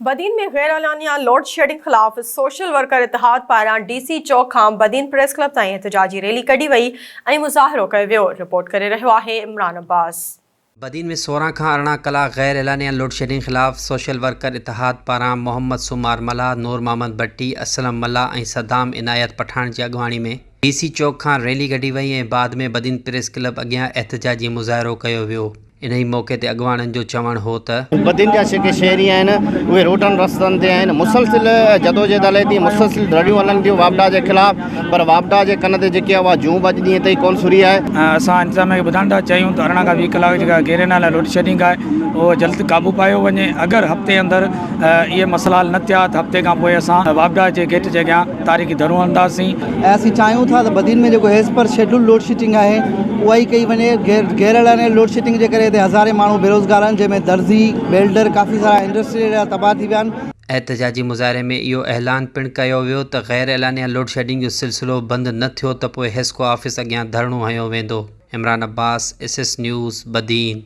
بدين ۾ غير اعلانيه لوڊشيڊنگ خلاف social worker اتحاد پاران ڊي سي چوڪ کان بدين پريس ڪلب تائين احتجاجي ريلي ڪڍي وئي ۽ مظاهرو ڪيو ويو، رپورٽ ڪري رهيو آهي عمران عباس. بدين ۾ 16 کان 18 ڪلاڪ غير اعلانيه لوڊشيڊنگ خلاف سوشل ورڪر اتحاد پاران محمد سومار ملاح، نور محمد ڀٽي، اسلم ملاح ۽ صدام عنايت پٺاڻ جي اڳواڻي ۾ ڊي سي چوڪ کان ريلي ڪڍي وئي ۽ بعد ۾ بدين پريس ڪلب اڳيان احتجاجي مظاهرو ڪيو ويو. انهي موقعي تي اڳواڻن جو چوڻ هو ته. بدين جا جيڪي شهري آهن اهي روڊن رستن تي آهن مسلسل جدوجهد هلي ٿي مسلسل رڙيون هلن ٿيون واپڊا جي خلاف پر واپڊا جي ڪن تي جيڪي آهي اها جون به اڄ ڏينهن تائين ڪونه سري آهي. اسان انتظاميه کي ٻڌائڻ ٿا چاهيون ته 18 کان 20 ڪلاڪ جيڪا غير اعلانيل لوڊ شيڊنگ آهي اهو جلد قابو پايو وڃي اگر هفتي اندر اهي مسئلا حل نه ٿيا ته هفتي کان پوء اسان واپڊا جي گيٽ جي اڳيان تاريخي ڌرڻو هڻنداسين. ۽ اسين چاهيون ٿا ته بدين ۾ جيڪو ايز پر شيڊول لوڊشيڊنگ آهي اها ئي ڪئي وڃي غير اعلانيل لوڊشيڊنگ جي ڪري هتي هزارين ماڻهو بيروزگار آهن جنهن ۾ درزي، ويلڊر ڪافي سارا انڊسٽريل ايريا تباهه ٿي ويا آهن. احتجاجي مظاهري ۾ اهو اعلان پڻ ڪيو ويو ته غير اعلانيه لوڊشيڊنگ جو سلسلو بند نه ٿيو ته پوء حيسڪو آفيس اڳيان ڌرڻو هنيو ويندو. Imran Abbas, S S news, Badin.